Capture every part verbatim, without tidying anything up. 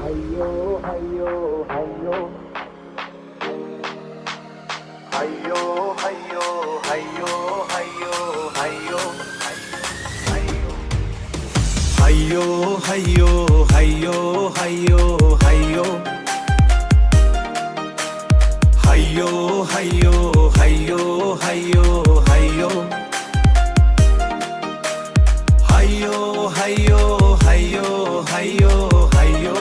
Hayo, hayo, hayo. Hayo, hayo, hayo, hayo, hayo. Hayo, hayo, hayo, hayo, hayo. Hayo, hayo, hayo, hayo, hayo. Hayo, hayo, hayo, hayo, hayo.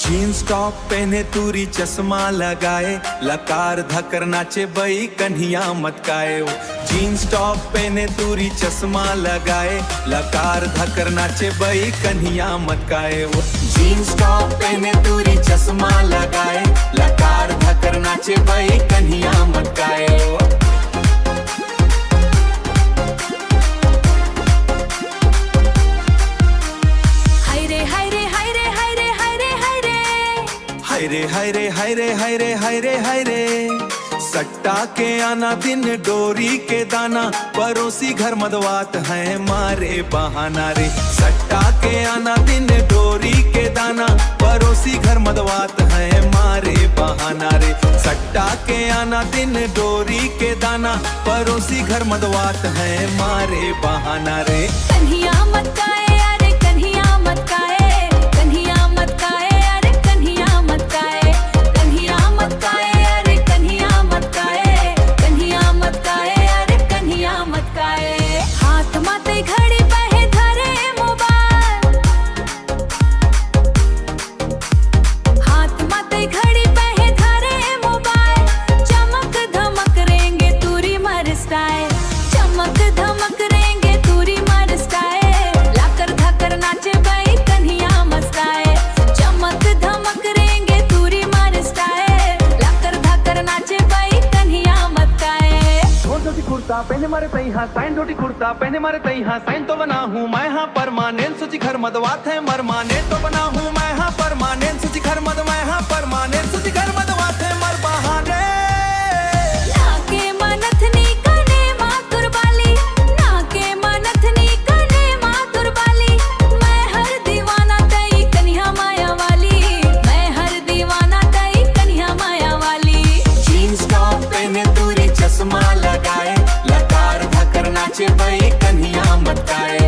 Jeans top पहने, तुरी चश्मा लगाए, लकार धकर नाचे बई कन्हिया मत काय ओ। Jeans top पहने, तुरी चश्मा लगाए, लकार धकर नाचे बई कन्हिया मत काय ओ। Jeans top पहने, तुरी चश्मा लगाए, लकार धकर नाचे बई कन्हिया मत काय ओ। हाय रे, हाय रे, हाय रे, हाय रे, हाय रे, हाय रे। हाय रे, हाय रे, हाय रे, हाय रे, हाय रे, हाय रे। सट्टा के आना दिन डोरी के दाना, परोसी घर मदवात है मारे बहाना रे। सट्टा के आना दिन डोरी के दाना, परोसी घर मदवात है मारे बहाना रे। सट्टा के आना दिन डोरी के दाना, परोसी घर मदवात है मारे बहाना रे। कन्हिया मत काय, अरे कन्हिया मत काय, कन्हिया मत काय, अरे कन्हिया मत काय, कन्हिया मत काय, अरे कन्हिया मत काय, कन्हिया मत काय, अरे कन्हिया मत काय। हाथ माते घड़ी पहे धरे मोबाइल, हाथ माते घड़ी पहे धरे मोबाइल, चमक धमक रेंगे तुरी मार स्टाइल, चमक धमक रेंगे तुरी मार स्टाइल, लाकर धाकर नाचे बई कन्हिया मत काय, चमक धमक रेंगे तुरी मार स्टाइल, लाकर धाकर नाचे बई कन्हिया मत काय। छोट छोटी कुर्ता पहने मारे तई हाँ साइन, छोटी कुर्ता पहने मारे तई हाँ साइन, तो बना हूँ मैं हाँ परमानेंट, सोची घर मदवात है मरमाने, तो बना हूँ मैं हाँ परमानेंट, सोची घर मद, मैं हाँ परमानेंट, सोची घर मदवात है मर बहाने। नाके मनथनी कने मातुर बाली, नाके मनथनी कने मातुर बाली, मैं हर दीवाना तई कन्हिया माया वाली, मैं हर दीवाना तई कन्हिया माया वाली। Jeans top पहने तुरी चश्मा लगाए, लकार धकर नाचे बई कन्हिया मत काय।